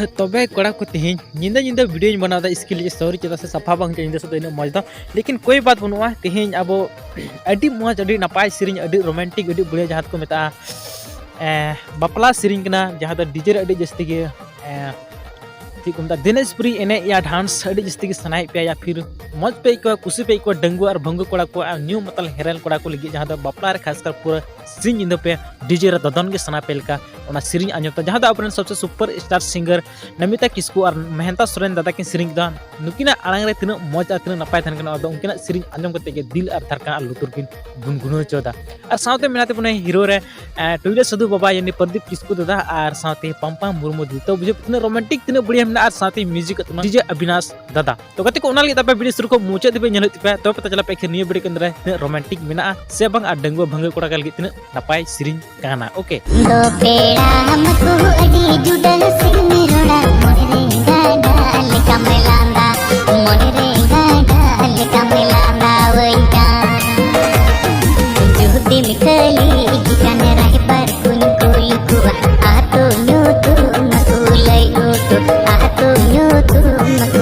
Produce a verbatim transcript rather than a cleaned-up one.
ᱛᱚᱵᱮ ᱠᱚᱲᱟ ᱠᱚ, ᱛᱮᱦᱮᱧ ᱧᱤᱫᱟᱹ ᱧᱤᱫᱟᱹ ᱵᱷᱤᱰᱤᱭᱳᱧ ᱵᱮᱱᱟᱣ ᱮᱫᱟ ᱤᱥᱠᱤᱞ ᱥᱚᱨᱤ, ᱪᱮᱫᱟᱜ ᱥᱮ ᱥᱟᱯᱷᱟ ᱵᱟᱝ ᱦᱤᱡᱩᱜᱼᱟ ᱧᱤᱫᱟᱹ ᱥᱮᱫ ᱫᱚ ᱤᱱᱟᱹᱜ ᱢᱚᱡᱽ ᱫᱚ᱾ ᱞᱮᱠᱤᱱ ᱠᱳᱭ ᱵᱟᱛ ᱵᱟᱹᱱᱩᱜᱼᱟ, ᱛᱮᱦᱮᱧ ᱟᱵᱚ ᱟᱹᱰᱤ ᱢᱚᱡᱽ, ᱟᱹᱰᱤ ᱱᱟᱯᱟᱭ ᱥᱮᱨᱮᱧ, ᱟᱹᱰᱤ ᱨᱳᱢᱟᱱᱴᱤᱠ, ᱟᱹᱰᱤ ᱵᱩᱲᱤᱭᱟ, ᱡᱟᱦᱟᱸ ᱫᱚᱠᱚ ᱢᱮᱛᱟᱜᱼᱟ ᱮ, ᱵᱟᱯᱞᱟ ᱥᱮᱨᱮᱧ ᱠᱟᱱᱟ, ᱡᱟᱦᱟᱸ ᱫᱚ ᱰᱤᱡᱮ ᱨᱮ ᱟᱹᱰᱤ ᱡᱟᱹᱥᱛᱤ ᱜᱮ ᱮ, ᱪᱮᱫ ᱠᱚ ᱢᱮᱛᱟᱜᱼᱟ, ᱫᱮᱱᱮᱥᱯᱩᱨᱤ ᱮᱱᱮᱡ ᱭᱟ ᱰᱟᱱᱥ ᱟᱹᱰᱤ ᱡᱟᱹᱥᱛᱤ ᱜᱮ ᱥᱟᱱᱟᱭᱮᱫ ᱯᱮᱭᱟ, ᱭᱟ ᱯᱷᱤᱨ ᱢᱚᱡᱽ ᱯᱮ ᱟᱹᱭᱠᱟᱹᱣᱟ, ᱠᱩᱥᱤ ᱯᱮ ᱟᱹᱭᱠᱟᱹᱣᱟ, ᱰᱟᱺᱜᱩᱣᱟᱹ ᱟᱨ ᱵᱷᱟᱹᱝᱜᱩ ᱠᱚᱲᱟ ᱠᱚ ᱟᱨ ᱧᱩ ᱢᱟᱛᱟᱞ ᱦᱮᱨᱮᱞ ᱠᱚᱲᱟ ᱠᱚ ᱞᱟᱹᱜᱤᱫ, ᱡᱟᱦᱟᱸ ᱫᱚ ᱵᱟᱯᱞᱟ ᱨᱮ ᱠᱷᱟᱥ ᱠᱟᱨ ᱯᱩᱨᱟᱹ ᱥᱤᱧ ᱧᱤᱫᱟᱹ ᱯᱮ ᱰᱤᱡᱮ ᱨᱮ ᱫᱚᱫᱚᱱ ᱜᱮ ᱥᱟᱱᱟ ᱯᱮ ᱞᱮᱠᱟ ᱚᱱᱟ ᱥᱮᱨᱮᱧ ᱟᱸᱡᱚᱢ ᱛᱟ, ᱡᱟᱦᱟᱸ ᱫᱚ ᱟᱵᱚᱨᱮᱱ ᱥᱚᱵᱥᱮ ᱥᱩᱯᱟᱨ ᱥᱴᱟᱨ ᱥᱤᱝᱜᱟᱨ ᱱᱚᱢᱤᱛᱟ ᱠᱤᱥᱠᱩ ᱟᱨ ᱢᱮᱦᱮᱱᱛᱟ ᱥᱚᱨᱮᱱ ᱫᱟᱫᱟ ᱠᱤᱱ ᱥᱮᱨᱮᱧ ᱠᱮᱫᱟ᱾ ᱱᱩᱠᱤᱱᱟᱜ ᱟᱲᱟᱝ ᱨᱮ ᱛᱤᱱᱟᱹᱜ ᱢᱚᱡᱽ ᱟᱨ ᱛᱤᱱᱟᱹᱜ ᱱᱟᱯᱟᱭ ᱛᱟᱦᱮᱱ ᱠᱟᱱᱟ, ᱟᱫᱚ ᱩᱱᱠᱤᱱᱟᱜ ᱥᱮᱨᱮᱧ ᱟᱸᱡᱚᱢ ᱠᱟᱛᱮ ᱜᱮ ᱫᱤᱞ ᱟᱨ ᱫᱷᱟᱨᱠᱟᱱ ᱟᱨ ᱞᱩᱛᱩᱨ ᱠᱤᱱ ᱜᱩᱱᱜᱩᱱᱟᱹᱣ ᱦᱚᱪᱚᱭᱮᱫᱟ᱾ ᱟᱨ ᱥᱟᱶᱛᱮ ᱢᱮᱱᱟᱭ ᱛᱟᱵᱚᱱᱟᱭ ᱦᱤᱨᱳ ᱨᱮ ᱮ, ᱴᱩᱭᱞᱟᱹ ᱥᱟᱹᱫᱷᱩ ᱵᱟᱵᱟ, ᱭᱟᱱᱤ ᱯᱨᱚᱫᱤᱯ ᱠᱤᱥᱠᱩ ᱫᱟᱫᱟ, ᱟᱨ ᱥᱟᱶᱛᱮ ᱯᱟᱢᱯᱟᱢ ᱢᱩᱨᱢᱩ ᱫᱤᱫᱤ᱾ ᱛᱚ ᱵᱩᱡᱷᱟᱹᱣ ᱯᱮ ᱛᱤᱱᱟᱹᱜ ᱨᱳᱢᱟᱱᱴᱤᱠ, ᱛᱤᱱᱟᱹᱜ ᱵᱟᱹᱲᱤᱭᱟ ᱢᱮᱱᱟᱜᱼᱟ, ᱟᱨ ᱥᱟᱶᱛᱮ ᱢᱤᱭᱩᱡᱤᱠ ᱟᱜ ᱛᱟᱵᱚᱱᱟ ᱰᱤᱡᱮ ᱚᱵᱤᱱᱟᱥ ᱫᱟᱫᱟ᱾ ᱛᱚ ᱜᱟᱛᱮ ᱠᱚ, ᱚᱱᱟ ᱞᱟᱹᱜᱤᱫ ᱟᱯᱮ ᱵᱷᱤᱰᱤᱭᱳ ᱥᱩᱨᱩ ᱠᱷᱚᱱ ᱢᱩᱪᱟᱹᱫ ᱫᱷᱟᱹᱵᱤᱡ ᱧᱮᱞ ᱦᱩᱭᱩᱜ ᱛᱟᱯᱮᱭᱟ, ᱛᱚᱵᱮ ᱯᱮ ᱪᱟᱞᱟᱜ ᱯᱮ ᱮᱠᱷᱟᱱ ᱱᱤᱭᱟᱹ ᱵᱷᱤᱰᱤᱭᱳ ᱠᱮᱱᱫᱨᱮ ᱛᱤᱱᱟᱹᱜ ᱨᱳᱢᱟᱱᱴᱤᱠ ᱢᱮᱱᱟᱜᱼᱟ ᱥᱮ ᱵᱟᱝ, ᱟᱨ ᱰᱟᱺᱜᱩᱣᱟᱹ ᱵᱷᱟᱹᱝᱜᱟᱹ ᱠᱚᱲᱟ ᱠᱚ ᱞᱟᱹᱜᱤᱫ ᱛᱤᱱᱟᱹᱜ ᱱᱟᱯᱟᱭ ᱥᱮᱨᱮᱧ ᱠᱟᱱᱟ᱾ ᱳᱠᱮ᱾ ᱫᱚ ᱯᱮᱲᱟ ᱢᱟᱠᱚ ᱟᱹᱰᱤ ᱡᱩᱫᱟᱹ ᱥᱮᱫ ᱨᱚᱲᱟ, ᱢᱚᱱᱮ ᱨᱮ ᱜᱟᱰᱟ ᱞᱮᱠᱟᱢ ᱞᱟᱸᱫᱟ, ᱢᱚᱱᱮ ᱨᱮ ᱜᱟᱰᱟ ᱞᱮᱠᱟᱢ ᱞᱟᱸᱫᱟ ᱟᱹᱧ ᱠᱟᱱ᱾ ᱡᱩᱫᱤᱢ ᱠᱷᱟᱹᱞᱤ ᱜᱮ ᱠᱷᱟᱱ ᱨᱟᱭᱵᱟᱨ ᱠᱚᱧ ᱠᱩᱞ ᱠᱚᱣᱟ, ᱟᱛᱳ ᱧᱩᱛᱩᱢ ᱠᱚ ᱞᱟᱹᱭ ᱦᱚᱴᱚ, ᱟᱛᱳ ᱧᱩᱛᱩᱢ ᱠᱚ